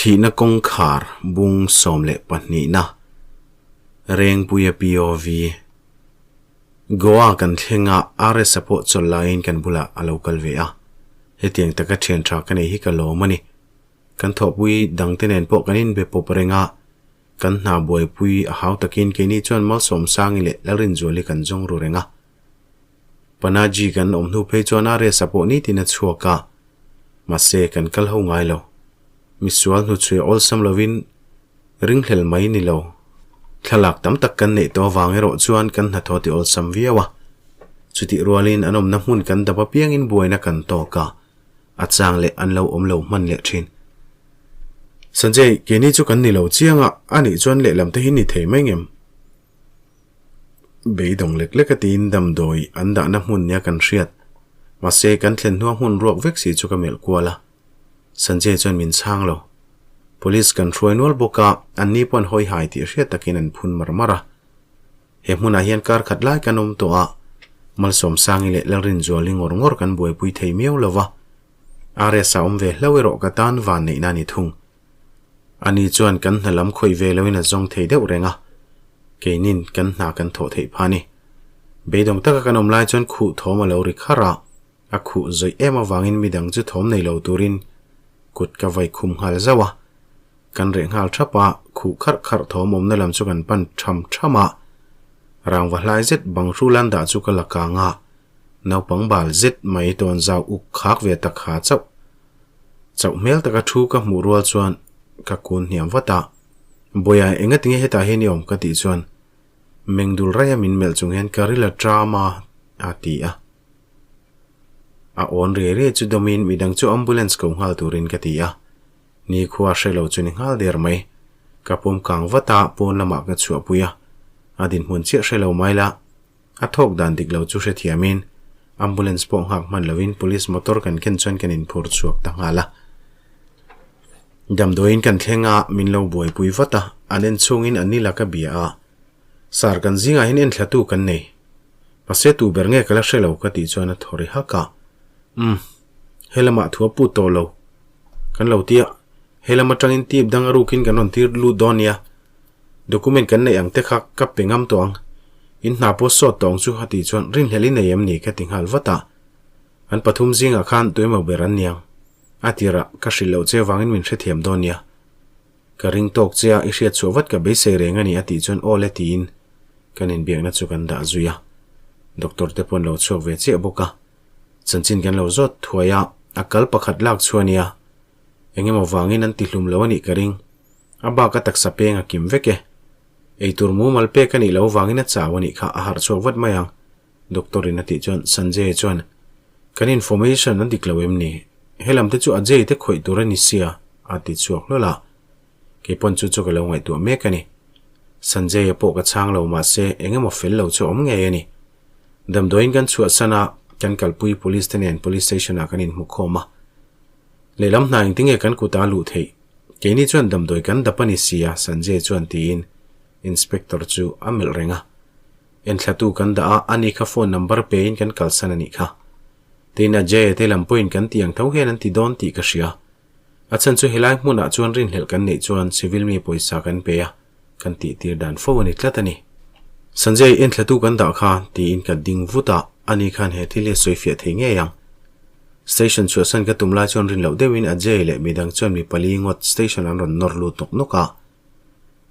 Thihna kawngkhar bung 12 na Rengpuia POV Goa kan thleng a, RS-a pawh chawlh laiin kan bulah a lo kal ve a. Hetiang taka thian tha ka nei hi ka lawm a ni. Kan thawhpui dangte nen pawh kan inbe pawp reng a, kan hna buaipui a hau takin keini chuan Malsawmsangi leh Lalrinzuali kan zawng ru reng a. Panaji kan awm hnu phei chuan RS-a pawh nitin a chhuak a, mahse kan kal ho ngai lo. Misual hnuchhuia awlsam lovin ringhlel mai ni lo. Thlalak tam tak kan neih tawh avang erawh chuan kan hnathawh ti awlsam viau a. Chutih rualin an awmna hmun kan dap apiangin buaina kan tawk a, a chang leh an lo awm lo hman leh thin. Sanjay, keini chu kan ni lo chiang a, anih chuan lehlam te hi ni thei mai ngem? Beidawng lek lek a tiin damdawi an dahna hmun nia kan hriat. Mahse, kan thlen hnua hmun ruak vek si chu ka melh kual a. Sanjay chuan min chhang lo. Police kan hruai nual bawk a, anni pawh an hawi hai tih hriat takin an phun mar mar a. He hmunah hian kar khat lai kan awm tawh a, Malsawmsangi leh Lalrinzuali ngawr ngawr kan buaipui thei miau lo va. RS a awm ve hlauh erawh ka tan van neihna a ni thung. Ani chuan kan hna lam khawih ve loin a zawng thei deuh reng a, keinin kan hna kan thawh theih pha a ni. Beidawng taka kan awm lai chuan khuh thawm a lo ri kharh a, a khuh zawih em avangin midang chu thawm nei lo turin kut ka vai khum nghal zauh a. Kan reh nghal thap a, khuh kharh kharh thawm awmna lam chu kan pan tham tham a. Rangva hlai zet bang hru lan dah chu ka la kang a, naupang bal zet mai tawn zau uk khak ve tak ha chauh. Chauh hmel taka thu ka hmuh rual chuan ka kun hniam vat a, Bawiha enga tinge hetah hian i awm ka tih chuan Mengdul raia min melh chung hian ka ril a ṭam a a ti a. A awn riai riai chu dawmin midang chu ambulance ko nghal turin ka ti a, nikhua hre lo chu ni nghal der mai. Ka pawm kang vat a, pawn lamah ka chhuahpui a, a dinhmun chiah hre lo mai la. A thawk dan dik lo chu hrethiamin ambulance pawh nghak hman lovin police motor kan ken chuan kan inphur chhuak ta nghal a. Damdawiin kan thleng a, min lo buaipui vat a, an en chhungin an ni laka bia a. Sir kan zingah hian enthlatu kan nei. Mahse tu ber nge ka la hre lo ka tih chuan a thaw ri hak a. Umm, he lamah thu a put tawh lo. Kan lo ti a, he lam atangin tip dang a rukin kan rawn tir lut dawn nia. Document kan neih ang te kha ka pe ngam tawh ang. In hna pawh sawt tawh ang chu a tih chuan rinhlelh i nei em ni ka ti nghal vat a. An pathum zingah khan tuemaw ber an niang. A tirah ka hrilh loh che vangin min hrethiam dawn nia. Ka ring tawk che a, i hriat chhuah vat ka beisei reng a ni a tih chuan aw le tiin kan inbiakna chu kan dah zui a. Doctor te pawh an lo chhuak ve chiah bawk a. Chanchin kan lo zawt thuai a, a kal pakhat lak chu a nia. Engemaw vangin an tihlum lo a nih ka ring. A bak a taksa peng a kim vek e. Eitur mumal pek a nih loh vangin a chau a nih kha a harh chhuak vat mai ang, Doctor in a tih chuan Sanjay chuan, Kan information a dik lo em ni? Helam te chu Ajay te khawih tur a ni sia, a ti chhuak hlawl a. Keipawn chu chu ka lo ngaihtuah mek a ni. Sanjay a pawh ka chhang lo mahse eng emaw fel lo chu a awm ngei a ni. Damdawiin kan chhuahsan a, kan kalpui police te nen police station ah kan inhmu khawm a. Lehlam hna engtinge kan kut a luh theih? Keini chuan damdawi kan dap a ni si a, Sanjay chuan tiin Inspector chu a melh reng a. Enthlatu kan dah a, ani kha phone number pein kan kalsan a nih kha. Tin, Ajay te lam pawhin kan tih ang tho hian an ti dawn tih ka hria. A chhan chu helai hmunah chuan rinhlelh kan neih chuan civil mi pawisa kan pe a, kan tihtir dan fo a ni tlat a ni. Sanjay, enthlatu kan dah kha, tiin ka ding vut a, ani khan he thil hi a sawifiah thei ngei ang. Station chhuahsan ka tum lai chuan rin loh deuhin Ajay leh midang chuan mi pali ngawt station an rawn nawr lut nawk nawk a.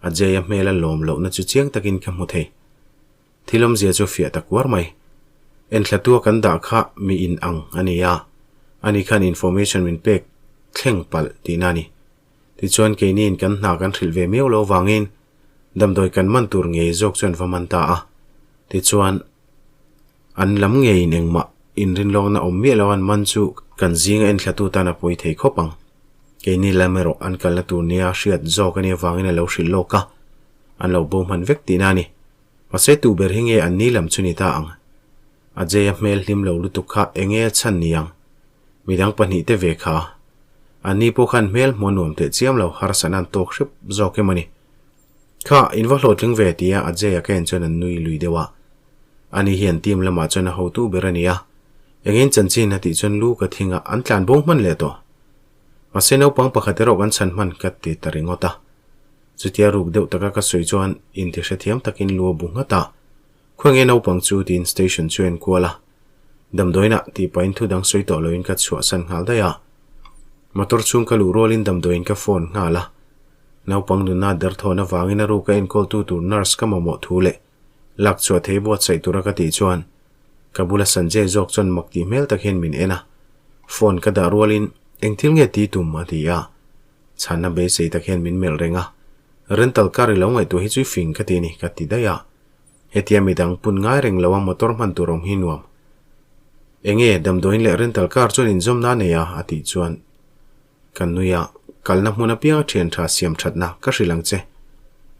Ajay a hmel a lawm lohna chu chiang takin ka hmu thei. Thil awmzia chu fiah ta kuar mai. Enthlatua kan dah kha mi in ang a ni a, ani khan information min pek thleng palh tihna a ni. Tichuan keiniin kan hna kan hrilh ve miau lo vangin damdawi kan man tur ngei zawk chuan va man ta a. Tichuan an lam ngeiin engmah inrinlawkna awm miah lo an man chu kan zinga enthlatu tan a pawi thei khawp ang. Keini lam erawh an kalna tur nia hriat zawk a nih avangin a lo hrilh lawk a, an lo bo hman vek tihna a ni. Mahse tu ber hi nge an ni lam chu ni ta ang? Ajay a hmel hlim lo lutuk kha enge a chhan ni ang? Midang pahnihte ve kha. Anni pawh khan hmel hmuh a nuam teh chiam lo, harsatna an tawk hrep zawk em a ni. Kha, in va hlawhtling ve tia Ajay a ka en chuan an nui lui deuh a. Ani hian team lamah chuan a hotu ber a ni a. Engin chanchin a tih chuan lu ka thing a, an tlan bo hman leh tawh. Mahse naupang pakhat erawh kan chhan hman ka ti ta ringawt a. Chutia ruk deuh taka ka sawi chuan inti hrethiam takin lu a bu nghat a. Khawnge naupang chu tiin station chu en kual a. Damdawiinah tih pahin thu dang sawi tawh loin ka chhuahsan nghal daih a. Motor chhung ka luh rualin damdawiin ka phone nghal a. Naupang nunna derthawn avangin a ruka enkawltu tur nurse ka mamawh thu leh lak chhuah thei buatsaih tura ka tih chuan ka bula Sanjay zawk chuan mak tih hmel tak hian min en a. Phone ka dah rualin eng thil nge ti tum a ti a. Chhanna beisei tak hian min melh reng a. Rental car i lo ngaihtuah hi chu i fing ka ti a ni ka ti daih a. Hetia midang pun ngai reng lo a motor hman tur awm hi nuam. Enge damdawiin leh rental car chuan inzawm na nei a a tih chuan ka nui a, kalna hmun apiang a thian tha siam thatna ka hrilh ang che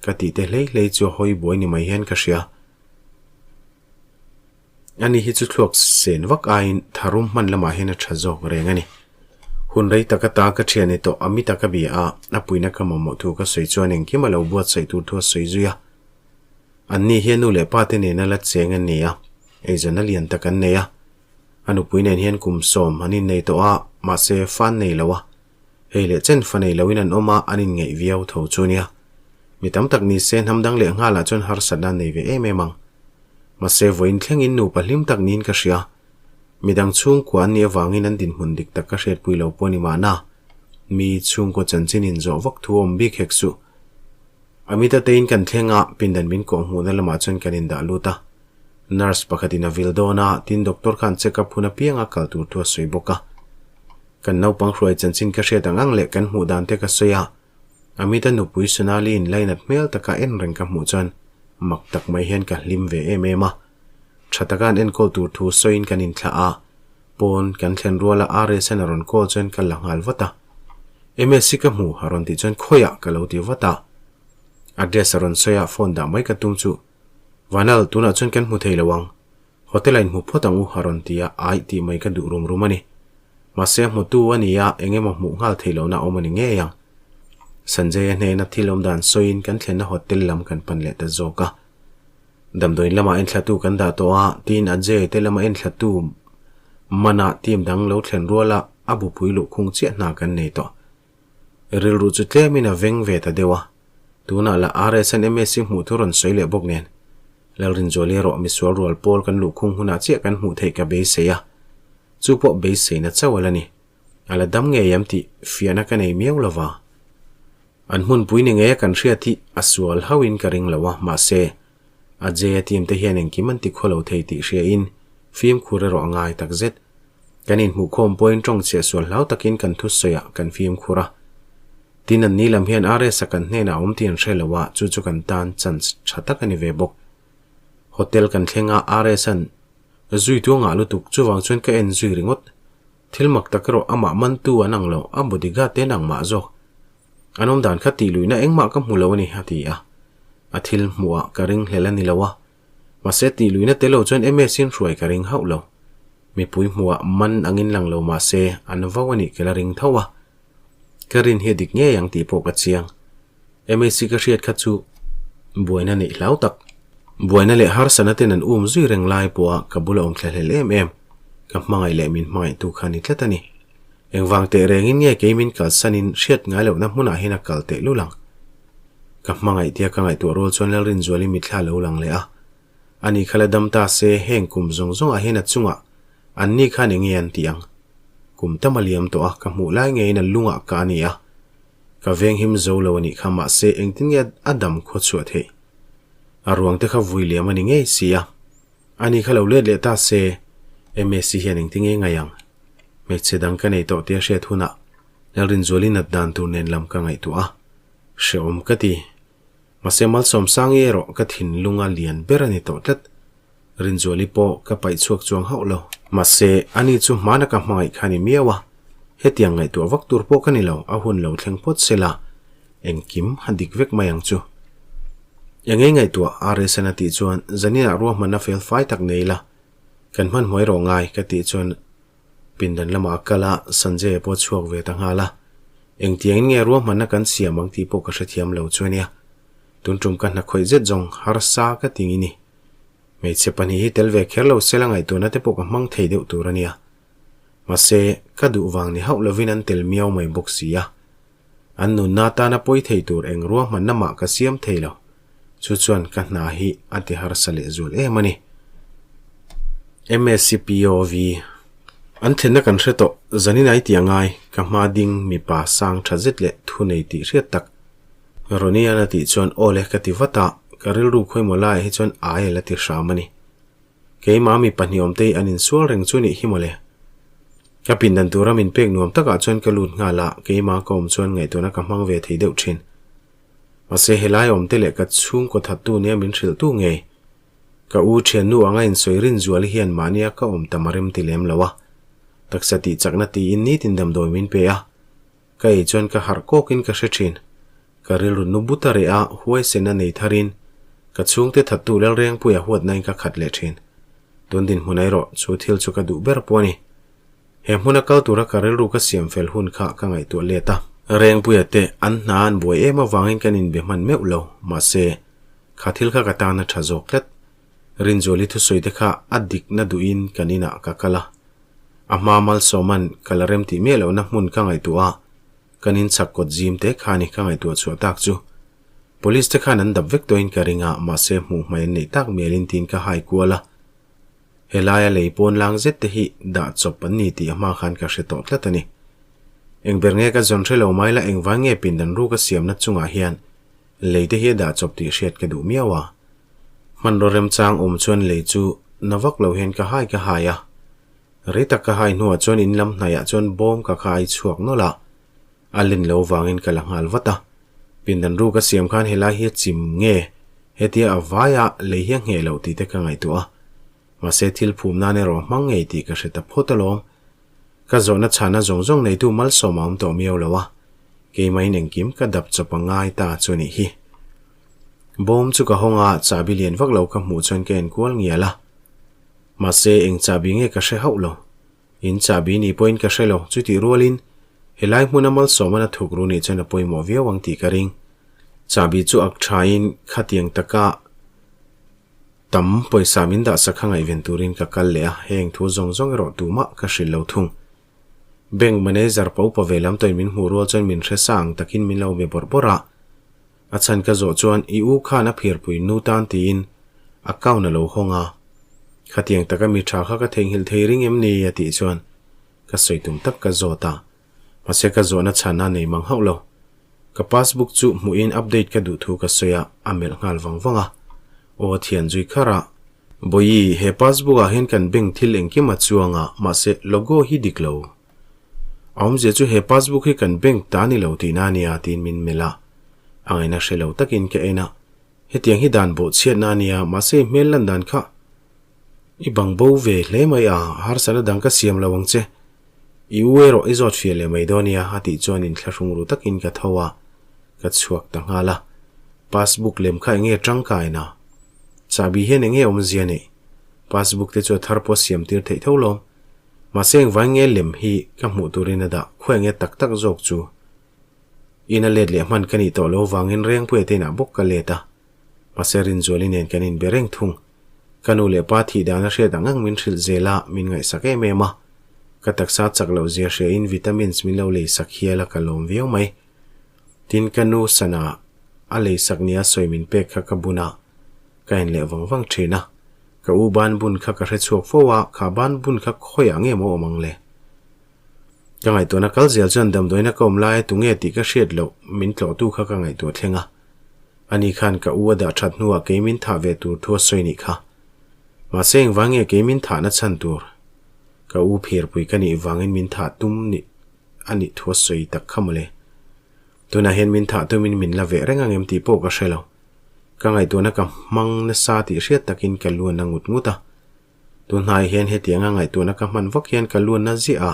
ka tih te hlei hlei chu a hawi buai ni mai hian ka hria. Ani hi chu thluak sen vak aiin tharum hman lamah hian a tha zawk reng a ni. Hun rei tak ata ka thian ni tawh Amit-a ka bia a, a puina ka mamawh thu ka sawi chuan engkim a lo buatsaih tur thu a sawi zui a. Anni hi a nu leh pa te nena la cheng an ni a, eizawn a lian tak an nei a. A nupui nen hian kum sawm an innei tawh a, mahse fa an nei lo a. Hei leh chen fa nei loin an awm a, an inngeih viau tho chu nia. Mi tam tak ni se hnam dang leh nghalah chuan harsatna an nei ve em em ang. Mahse vawiin thlengin nupa hlim tak niin ka hria. Midang chhungkua an nih avangin an dinhmun dik tak ka hriatpui lo pawh a ni mahna. Mi chhungkaw chanchin inzawh vak thu a awm bik hek suh. Amita tein kan thleng a, pindan min kawh hmuhna lamah chuan kan indah lut a. Nurse pakhatin a vil dawn a, tin doctor khan check up hun apiang a kal tur thu a sawi bawk a. Kan naupang hruai chanchin ka hriat ang ang leh kan hmuh dan te ka sawi a. Amita nupui Sonali in lainat hmel taka en reng ka hmuh chuan mak tak mai hian ka hlim ve em em a. Tha taka an enkawl tur thu sawiin kan inthlah a, pawn kan thlen ruala RSN a rawn call chuan ka la nghal vat a. MSc ka hmu a rawn tih chuan khawiah ka lo ti vat a. Address a rawn sawi a, phone dah mai ka tum chu. Vanal, tunah chuan kan hmu thei lo ang. Hotel-ah inhmu phawt ang u a rawn ti a, aih tih mai ka duh rum rum a ni. Mahse a hmutu a ni a, eng emaw hmuh nghal theih lohna a awm a ni ngei ang. Sanjay-a hnena thil awm dan sawiin kan thlenna hotel lam kan pan leh ta zawk a. Damdawiin lamah enthlatu kan dah tawh a, tiin Ajay te lama enthlatu manah team dang lo thlen ruala a bupui luhkhung chiah hna kan nei tawh. Rilru chu tlemin a veng ve ta deuh a, tunah lah RSN MSc hmuh thu rawn sawi leh bawk nen Lalrinzuali erawh misual rual pawl kan luhkhung hunah chiah kan hmuh theih ka beisei a, chu pawh beiseina chauh a la ni. A la dam ngei em tih fiahna ka nei miau lova. An hmunpui ni ngeia kan hriat hi a sual hauhin ka ring lo a, mahse, Ajay-a team te hian engkim an ti khaw lo thei tih hriain fimkhur erawh a ngai tak zet. Kan inhmuhkhawm pawhin tawng chhiah sual hlau takin kan thusawiah kan fimkhur a. Tin, anni lam hian RS-a kan hnenah a awm tih an hre lo a, chu chu kan tan chance tha tak a ni ve bawk. Hotel kan thleng a, RS-a'n zui tu a ngah lutuk, chuvang chuan ka en zui ringawt. Thil mak tak erawh amah mantu an ang lo, a bodyguard te an ang mah zawk. An awm dan kha tih luihna engmah ka hmu lo a ni, a ti a. A thil hmuhah ka ring hlel a ni lo a. Mahse tih luihna tel lo chuan MS-in hruai ka ring hauh lo. Mipui hmuhah man angin lang lo mahse an vo a nih ka la ring tho a. Ka rin hi a dik ngei ang tih pawh ka chiang. MSc ka hriat kha chu buaina neih hlau tak. Buaina leh harsatna ten an um zui reng lai pawha ka bula awm thlahlel em em, ka hmangaih leh min hmangaihtu kha ni tlat a ni. Engvang teh rengin nge kei min kalsanin hriat ngai lohna hmunah hian a kal teh lul ang. Ka hmangaih tia ka ngaihtuah rual chuan Lalrinzuali mitthla a lo lang leh a. Ani kha la dam ta se heng kum zawng zawngah hian a chungah anni khan enge an tih ang. Kum tam a liam tawh a, ka hmuh lai ngeiin a lungah ka a ni a. Ka veng him zo lo a nih kha mahse engtin nge a dam khaw chhuah theih? A ruang te kha vui liam a ni ngei si a. Ani kha lo let leh ta se MSc hian engtin nge ngaih ang? Hmeichhe dang ka nei tawh tia hriat hunah Lalrinzuali nat dan tur nen lam ka ngaihtuah a, hrehawm ka ti. Mahse Malsawmsangi erawh ka thinlunga lian ber a ni tawh tlat. Rinzuali pawh ka paih chhuak chuang hauh lo. Mahse, ani chu hmana ka hmangaih kha ni miau a, hetiang ngaihtuah vak tur pawh ka ni lo, a hun lo thleng phawt se la, engkim a dik vek mai ang chu. Engei ngaihtuah RSN a tih chuan zaninah ruahmanna fel fai tak nei la, kan hmanhmawh erawh ngai ka tih chuan pindan lamah a kal a, Sanjay-a pawh a chhuak ve ta nghal a. Engtiangin nge ruahmanna kan siam ang tih pawh ka hrethiam lo chu ania. Tun tum ka hna khawih zet zawng harsa ka ti ngini. Hmeichhe pahnih hi tel ve kher lo sela ngaihtuahna te pawh ka hmang thei deuh tur a nia. Mahse, ka duh vang ni hauh lovin an tel miau mai bawk si a. An nunna atana pawi thei tur eng ruahmanna mah ka siam thei lo. Chu chuan ka hna hi a ti harsa leh zual em a ni. MSCPOV An thlenna kan hre tawh, zanin ai tih a ngai, ka hma ding mipa sang tha zet leh thu nei tih hriat tak. Ronnie-a'n a tih chuan aw le ka ti vat a, ka rilru khawimaw laiah hi chuan ai a la ti hram a ni. Keimah mi pahnih awmte hi an insual reng chu nih hi mawle. Ka pindan tura min pek nuam takah chuan ka lut nghal a, keimah ka awm chuan ngaihtuahna ka hmang ve thei deuh thin. Mahse helai awmte leh ka chhungkaw thattu nia min hrilhtu ngei. Ka u thiannu anga insawi rin zual hian mahnia ka awm tam a rem ti lem lo a. Taksa tih chakna tiin nitin damdawi min pe a. Ka ei chuan ka harh kawkin ka hre thin. Ka rilru nu but a reh a, huaisen a nei tharin ka chhungte thattu Lalrengpuia huatnain ka khat leh thin. Tun dinhmun erawh chu thil chu ka duh ber pawh a ni. He hmuna kal tura ka rilru ka siam fel hun kha ka ngaihtuah let a. Rengpuia te an hna an buai em avangin kan inbe hman meuh lo, mahse, kha thil kha ka tan a tha zawk tlat. Rinzuali thusawi te kha a dikna duhin kan inah ka kal a. A hma Malsawma'n ka la rem tih miah lohna hmun ka ngaihtuah a, kan inchhak kawt zim te kha ni ka ngaihtuah chhuah tak chu. Police te khan an dap vek tawhin ka ring a, mahse hmuh hmai an neih tak mialin tiin ka hai kual a. Helaia lei pawn lang zet te hi dah chawp an ni tih a hma khan ka hre tawh tlat a ni. Eng ber nge ka zawn hre lo mai la engvai nge pindan ru ka siamna chungah hian lei te hi a dah chawp tih hriat ka duh miau a. Hmanraw remchang awm chuan lei chu na vak lo hian ka hai ka hai a. Rei tak ka hai hnuah chuan in lam hnaiah chuan bawm ka khai chhuak nawlh a, a len lo vangin ka la nghal vat a. Pindan ru ka siam khan helai hi a chim nge hetia a vaia lei hi a ngheh loh tih te ka ngaihtuah a. Mahse thil phum nan erawh a hmang ngei tih ka hre ta phawt alawm. Ka zawhna chhana zawng zawng neitu malsawm a awm tawh miau lo a, keimahin engkim ka dap chawp a ngai ta chu a nih hi. Bawm chu ka hawng a, chahbi lian vak lo ka hmuh chuan ka enkual ngial a. Mahse eng chahbi nge ka hre hauh lo. In chahbi ni pawhin ka hre lo, chutih rualin helai hmuna malsawmana thuk ru nih chuan a pawimawh viau ang tih ka ring. Chahbi chu ak thain khatiang taka tam pawisa min dah sak kha ngaihven turin ka kal leh a, heng thu zawng zawng erawh tumah ka hrilh lo thung. Bank manager pa upa ve lam tawhin min hmuh rual chuan min hre sa ang takin min lo be bawrh bawrh a. A chhan ka zawh chuan i u khan a phirpui nu tan tiin account a lo hawng a. Khatiang taka mi tha kha ka theihnghilh thei ring em ni a tih chuan ka sawi tum tak ka zawt a. Mahse ka zawhna chhan a nei mang hauh lo. Ka passbook chu hmuhin update ka duh thu ka sawi a, a melh nghal vang vang a. Aw a thian zui kharh a. Bawihi, he passbook ah hian kan bank thil engkim a chuang a, mahse logo hi dik lo. A awmzia chu he passbook hi kan bank ta ni lo tihna a nia tiin min melh a. A ngaihna hre lo takin ka en a. Hetiang hi dan bawhchhiatna a nia, mahse i hmel lan dan kha i bang bo ve hle mai a, harsatna dang ka siam lo ang che. I u erawh i zawt fiah leh mai dawn nia a tih chuan inthlahrung ru takin ka tho a, ka chhuak ta nghal a. Passbook lem kha enge tangkaina? Chahbi hian enge awmzia neih? Passbook te chu a thar pawh siam tir theih tho lawm. Mahse engvai nge lem hi ka hmuh turin a dah khaw enge tak tak zawk chu? Ina let leh hman ka nih tawh lo vangin Rengpuia te inah bawk ka let a. Mahse Rinzuali nen kan inbe reng thung. Ka nu leh pa thih dan a hriat ang ang min hrilh zel a, min ngaihsak em em a. Ka taksa chak loh zia hriain vitamins min lo leisak hial a ka lawm viau mai. Tin ka nu sana a leisak nia sawi min pek kha ka bun a, ka en leh vang vang thin a. Ka u ban bun kha ka hre chhuak fo a, kha ban bun kha khawiah nge maw awm ang le? Ka ngaihtuahna kal zel chuan damdawiina ka awm laia tunge tih ka hriat loh min tlawhtu kha ka ngaihtuah thleng a. Ani khan ka u a dah that hnuah kei min thah ve tur thu a sawi nih kha. Mahse engvang nge kei min thahna chhan tur? Ka u phirpui ka nih vangin min thah tum nih a nih thu a sawi tak kha mawle. Tunah hian min thah tumin min la veh reng ang em tih pawh ka hre lo. Ka ngaihtuahna ka hmang nasa tih hriat takin ka luan a ngut ngut a. Tunhnai hian hetianga ngaihtuahna ka hman vak hian ka luanna ziah a,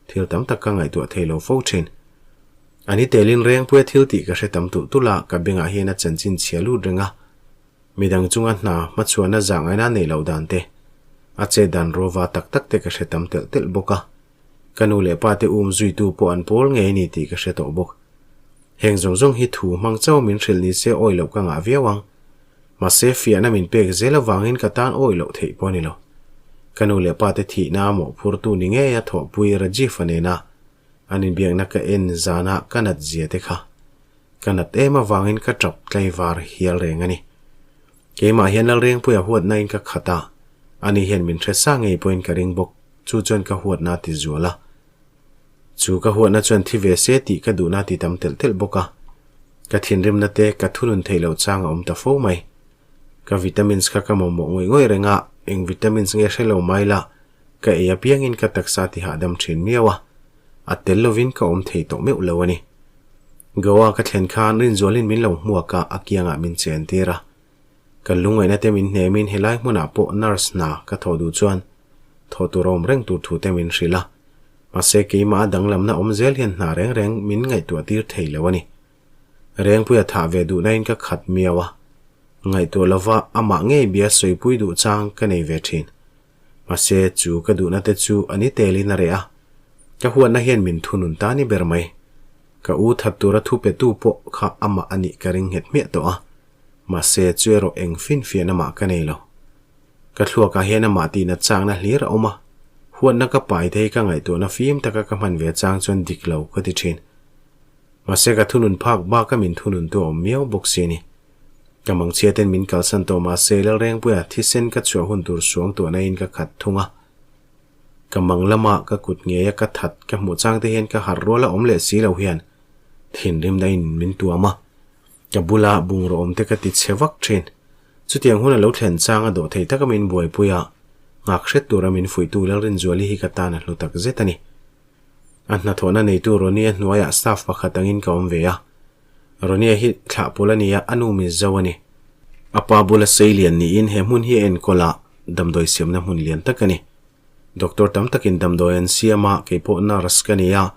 thil tam tak ka ngaihtuah thei lo fo thin. A ni telin Rengpuia thil tih ka hre tam tulh tulh a, ka bengah hian a chanchin chhia lut reng a. Midang chunga hna hmachhuahna zah ngaina neih loh dan te, a chet dan rawva tak tak te ka hre tam telh telh bawk a. Ka nu leh pa te um zuitu pawh an pawl ngei a ni tih ka hre tawh bawk. Heng zawng zawng hi thu hmang chauh min hrilh ni se awi loh ka ngah viau ang. Mahse fiahna min pek zel avangin ka tan awi loh theih pawh a ni lo. Ka nu leh pa te thihna a mawhphurtu ni ngei a thawhpui Rajiv-a nena an inbiakna ka en zana ka nat zia te kha ka nat em avangin ka tap tlaivar hial reng a ni. Keimah hian Lalrengpuia huatna in ka khat a, ani hian min hre sa ngei pawhin ka ring bawk, chu chuan ka huatna a ti zual a. Chu ka huatna chuan thi ve se tih ka duhna a ti tam telh telh bawk a. Ka thinrimna te ka thunun theih loh chang a awm ta fo mai. Ka vitamins kha ka mamawh ngawih ngawih reng a, eng vitamins nge hre lo mai la, ka ei apiangin ka taksa ti hahdam thin miau a, a tel lovin ka awm thei tawh meuh lo a ni. Goa ka thlen khan Rinzualin min lo hmuak a, a kiangah min chen tir a. Ka lungngaihna te min hnemin helai hmunah pawh nurse hna ka thawh duh chuan thawh tur a awm reng tur thu te min hrilh a, mahse keimah a danglamna awm zel hian hna reng reng min ngaihtuah tir thei lo a ni. Rengpuia thah ve duhnain ka khat miau a, ngaihtuah lova amah ngei bia sawipui duh chang ka nei ve thin. Mahse chu ka duhna te chu a ni telin a reh a, ka huatna hian min thunun ta ni ber mai. Ka u that tura thu petu pawh kha amah a nih ka ring nghet hmiah tawh a, mahse chu erawh eng finfiahna mah ka nei lo. Ka thluakah hian amah tihna chakna hlir a awm a, huatna ka pai te hi ka ngaihtuahna fim taka ka hman ve chang chuan dik lo ka ti thin. Mahse ka thunun phak bak a min thunun tu a awm miau bawk si a ni. Ka mangchhia ten min kalsan tawh mahse Lalrengpuia thisen ka chhuah hun tur suang tuahna in ka khat thung a. Ka mang lama ka kut ngei a ka that ka hmuh chang te hian ka harh rual a awm leh si lo hian thinrimna in min tuam a. Ka bula bungraw awm te ka ti chhe vak thin. Chutiang hun a lo thlen chang a dawh thei taka min buaipui a, nghak hret tura min fuihtu Lalrinzuali hi ka tan a hlu tak zet a ni. A hnathawhna neitu Ronia hnuaiah staff pakhat angin ka awm ve a. Ronia hi thlah pul a ni a, a nu Mizo a ni. A pa bula sei lian niin he hmun hi a enkawl a, damdawi siamna hmun lian tak a ni. Doctor tam takin damdawi an siam a, kei pawh nurse ka ni a,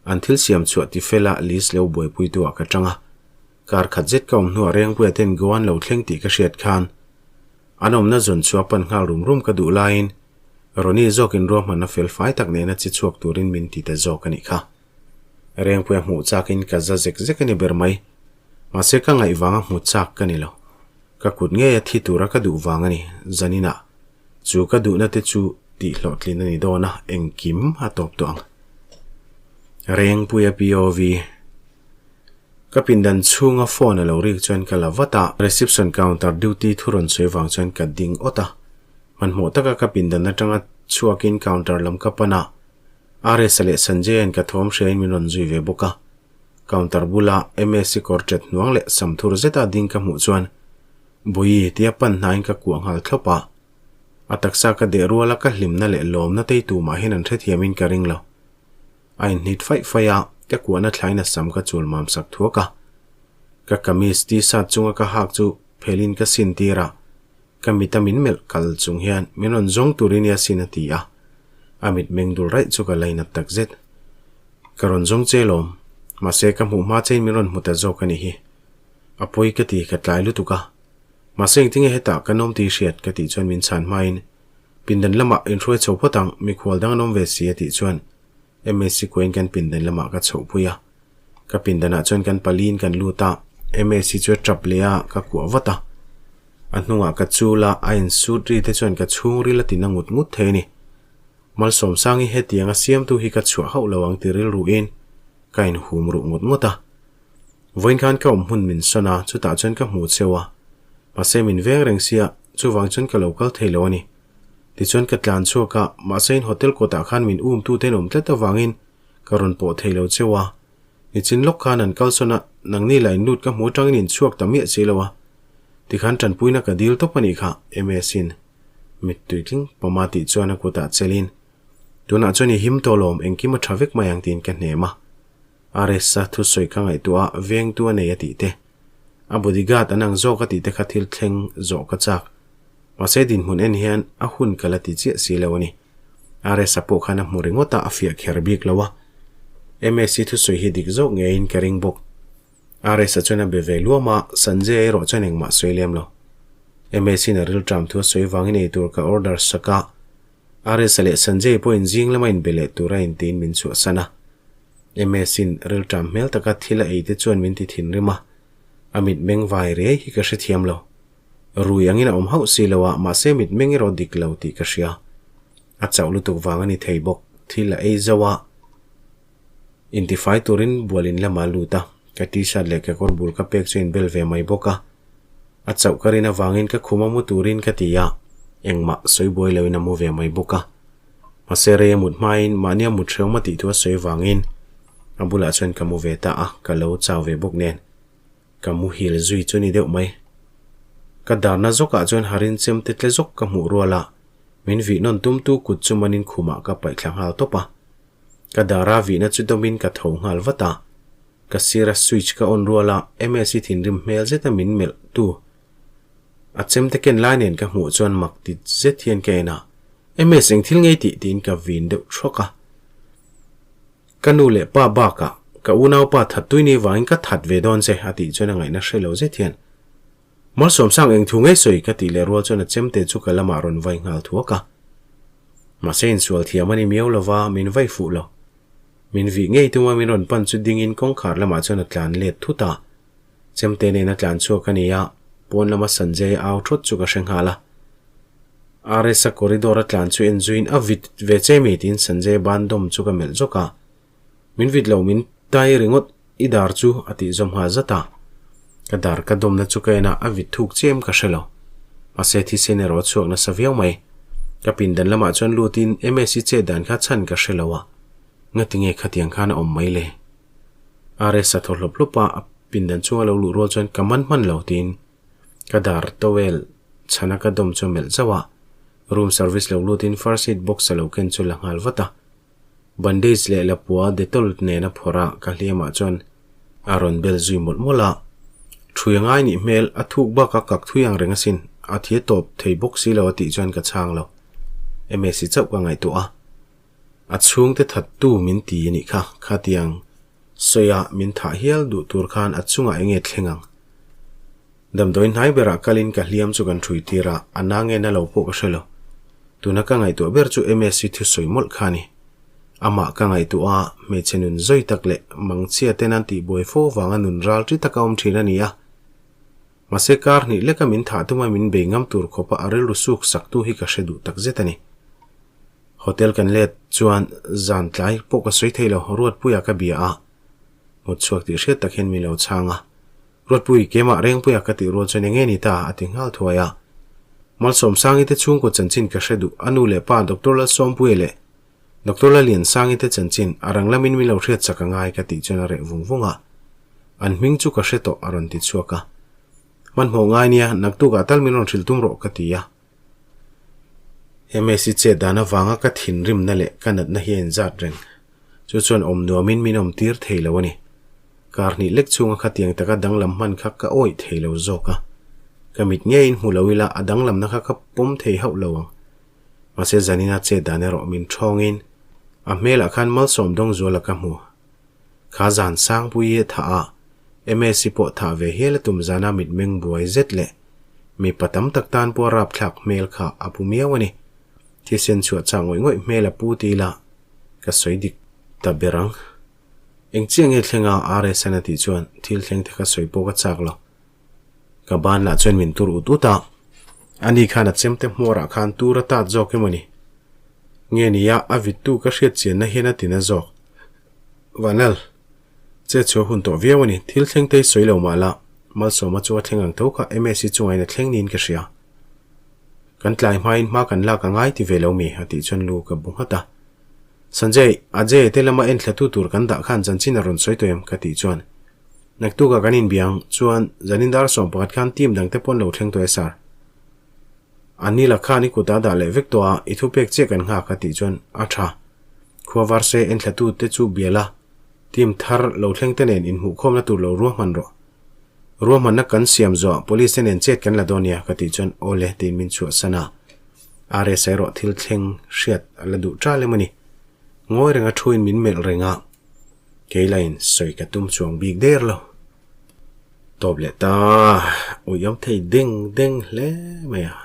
an thil siam chhuah tifela list lo buaipuitu ah ka tang a. Kar khat zet ka awm hnuah Rengpuia ten Goa an lo thleng tih ka hriat khan an awmna zawn chu a pan nghal rum rum ka duh laiin Ronnie zawkin ruahmanna fel fai tak nena chi chhuak turin min ti ta zawk a nih kha. Rengpuia hmuh chakin ka za zek zek a ni ber mai. Mahse ka ngaih vanga hmu chak ka ni lo. Ka kut ngei a thi tura ka duh vang a ni, zaninah. Chu ka duhna te chu tih hlawhtlin a ni dawn a, engkim a tawp tawh ang. Rengpuia POV. Ka pindan chhunga phone a lo rik chuan ka la vat a, reception counter duty thu rawn sawi vang chuan ka ding awt a. Hmanhmawh taka ka pindan atanga chhuakin counter lam ka pan a, Aresa leh Sanjay-a'n ka thawm hriain min rawn zui ve bawk a. Counter bula MSc kawr ṭet hnuang leh sam thur zeta ding ka hmuh chuan Bawi tia pan hnaiin ka kuah nghal thlawp a. A taksa ka deh ruala ka hlimna leh lawmna tei tumah hian an hrethiamin ka ring lo. A inhnit faih faih a, ka kuahna thlain a sam ka chul mam sak thuak a. Ka kamis t-shirt chunga ka hak chu phelin ka sin tir a, ka mit a min melh kal chung hian min rawn zawng turin i a sin a ti a. A mit meng dul raih chu ka lainat tak zet. Ka rawn zawng che lawm, mahse ka hmuh hma chein min rawn hmu ta zawk a nih hi. A pawi ka ti ka tlai lutuk a. Mahse engtinge hetah ka nawm tih hriat ka tih chuan min chhan hmain Pindan lamah inhruai chho phawt ang, mikhual dang an awm ve si a tih chuan MSc kuain kan pindan lamah ka chhohpui a. Ka pindanah chuan kan paliin kan lut a, MSc chu a tap leh a, ka kuah vat a. A hnungah ka chul a, a insut ri te chuan ka chhungril a ti na ngut ngut thei a ni. Malsawmsangi hetiang a siamtu hi ka chhuah hauh lo ang ti rilruin ka inhum ruh ngut ngut a. Vawiin khan ka awm hmun min sawn a, chutah chuan ka hmu cheu a. Mahse min veng reng sia, chuvang chuan ka lo kal thei lo a ni. Tichuan ka tlan chhuak a, mahse in hotel kawtah khan min um tute an awm tlat avangin ka rawn pawh thei lo cheu a. Nichin lawk khan an kal sawn a, nangni lah in lut ka hmu atangin in chhuak ta miah si lo a. Tikhan tanpuina ka dil tawp a nih kha, MS-in mittui tling pama tih chuan a kutah chelin, Tunah chuan i him tawh lawm, engkim a tha vek mai ang tiin ka hnem a. Aresa thusawi ka ngaihtuah a, vengtu a nei a tih te, a bodyguard an ang zawk a tih te kha thil thleng zawh ka chak. Mahse dinhmun en hian a hun ka la ti chiah si lo a ni. Aresa pawh khan a hmu ringawt a, a fiah kher bik lo a. MSc thusawi hi dik zawk ngeiin ka ring bawk. Aresa chuan a be ve luam a, Sanjay erawh chuan engmah sawi lem lo. MSc-in a rilṭam thu a sawi vangin eitur ka order sak a, Aresa leh Sanjay pawhin zing lama inbe leh tur a intiin min chhuahsan a. MS-in rilṭam hmel taka thil a ei te chuan min ti thinrim a, a mitmeng vai riai hi ka hrethiam lo. Rui angin a awm hauh si lo a, mahse mitmeng erawh dik lo tih ka hria. A chauh lutuk vang a ni thei bawk. Thil a ei zo a, intifai turin bual in lamah a lut a, ka t-shirt leh kekawr bul ka pek chu a inbel ve mai bawk a. A chauh ka rin avangin ka khum a mu turin ka ti a, engmah sawi buai loin a mu ve mai bawk a. Mahse rei a mut hmain mahni a mut hrehawm a tih thu a sawi avangin a bulah chuan ka mu ve ta a, ka lo chau ve bawk nen. Ka muhil zui chu ni deuh mai. Ka darna zawkah chuan harin chem te tle zawk ka hmuh rual a, min vih nawn tumtu kut chu manin khumah ka paih thla nghal tawp a. Ka dara vihna chu dawmin ka tho nghal vat a. Ka sira switch ka on rual a, Msi thinrim hmel zeta min melh tu a chem te ken lai nen ka hmuh chuan mak ti zet hian ka en a, Ms eng thil ngei tih tiin ka vin deuh thuak a. Ka nu leh pa bakah ka unaupa that tui ni vangin ka that ve dawn che a tih chuan a ngaihna hre lo zet hian Malsawmsang eng thu ngei sawi ka tih leh rual chuan a chemte chu ka lamah rawn vai nghal thuak a. Mahse insual thiam a ni miau lova min vai fuh lo. Min vih ngei tuma min rawn pan chu dingin kawngkhar lamah chuan a tlan let thut a. Chemte nena tlan chhuak a ni a, pawn lama Sanjay au thawt chu ka hre nghal a. RS-a corridor a tlan chu en zuiin a vit ve che mi tiin Sanjay ban dawm chu ka melh zawk a. Min vit lo min tai ringawt i dar chu a tih zawm nghal zat a. Ka dar ka dawmna chu ka en a, a vit thuk chiam ka hre lo. Mahse thisen erawh a chhuak nasa viau mai. Ka pindan lamah chuan lutin MS-i chet dan kha chhan ka hre lo a. Ngatinge khatiang khan a awm mai le? RS a thaw hlawp hlawp a, a pindan chunga lo luh rual chuan ka man hman lo tiin ka dar towel chhana ka dawm chu a melh zauh a, room service lo lutin first aid box a lo ken chu la nghal vat a. Bandage leh lapua dettol nena phawrh a ka hliamah chuan a rawn bel zui mawlh mawlh a. Thui a ngai nih hmel a thuk bak a kak thui ang reng asin, a thia tawp thei bawk si lo a tih chuan ka chhang lo. Msi chauh ka ngaihtuah a. A chhungte thattu min ti a nih kha, khatiang sawiah min thah hial duh tur khan a chungah eng nge thleng ang? Damdawi hnai berah kalin ka hliam chu kan ṭhui tir a, a na nge na lo pawh ka hre lo. Tuna ka ngaihtuah ber chu MSc thusawi mawlh kha a ni. Amah ka ngaihtuah a, hmeichhe nun zawi tak leh mangchhia ten an tihbuai fo vanga nun ral ṭi taka awm ṭhin a ni a. Mahse kar hnih leka min thah tuma min bei ngam tur khawpa a rilru suk saktu hi ka hre duh takzet a ni. Hotel kan let chuan zan tlai pawh ka sawi thei lo, Ruatpuia ka bia a, mut chhuak tih hriat tak hian min lo chhang a. Ruatpui, keimah Rengpuia ka tih rual chuan eng nge ni ta? a ti nghal thuai a. Malsawmsangi te chhungkaw chanchin ka hre duh, a nu leh pa Doctor Lalsawmpuia leh Doctor Laliansangi te chanchin a rang lamin min lo hriat chak a ngai ka tih chuan a reh vung vung a. An hming chu ka hre tawh a rawn ti chhuak a. Hmanhmawh ngai nia, naktukah tal min rawn hrilh tum rawh ka ti a. Msi chet dan avanga ka thinrimna leh ka natna hi a inzat reng. Chu chuan awm nuamin min awm tir thei lo a ni. Kar hnih lek chhunga khatiang taka danglam hman kha ka awih thei lo zawk a. Ka mit ngeiin hmu lo ila a danglamna kha ka pawm thei hauh lo ang. Mahse zanina chet dan erawh min thawngin a hmelah khan malsawm dawng zuala ka hmu. Kha zan Sangpuii a thah a, Msi pawh thah ve hial a tum zana mitmeng buai zet leh mipa tam tak tan pawh a rapthlak hmel kha a pu miau a ni. Thisen chhuah chak ngawih ngawih hmel a pu ti ila ka sawi dik ta ber ang. Eng chiah nge thleng a RSN a tih chuan thil thleng te kha sawi pawh ka chak lo. Ka ban lah chuan min tur ut ut a, ani khan a chemte hmuarah khan tur a tat zawk emaw ni? Nge nia a vittu ka hriat chianna hian a tina zawk. Vanlal, che chhuah hun tawh viau a ni, thil thleng te hi sawi lo mah la, Malsawma chu a thleng ang tho kha Msi chungain a thleng niin ka hria. Kan tlai hmain hma kan lak a ngai ti ve lo mi? a tih chuan lu ka bu nghat a. Sanjay, Ajay te lama enthlatu tur kan dah khan chanchin a rawn sawi tawh em? ka tih chuan Naktukah kan inbiang chuan zanin dar 11 khan team dangte pawn lo thleng tawh e sir. Anila khan i kut a dah leh vek tawh a, i thupek chiah kan nghak a tih chuan a tha. Khua var se enthlatu te chu bia la, team thar lo thleng te nen inhmuhkhawmna tur lo ruahman rawh. Ruahmanna kan siam zawh police te nen chet kan la dawn nia ka tih chuan aw le tiin min chhuahsan a. RS erawh thil thleng hriat a la duh ṭal em a ni. Ngawi renga thuin min melh reng a. Kei lain sawi ka tum chuang bik der lo. Tawp leh ta, ui awm thei deng deng hle mai a.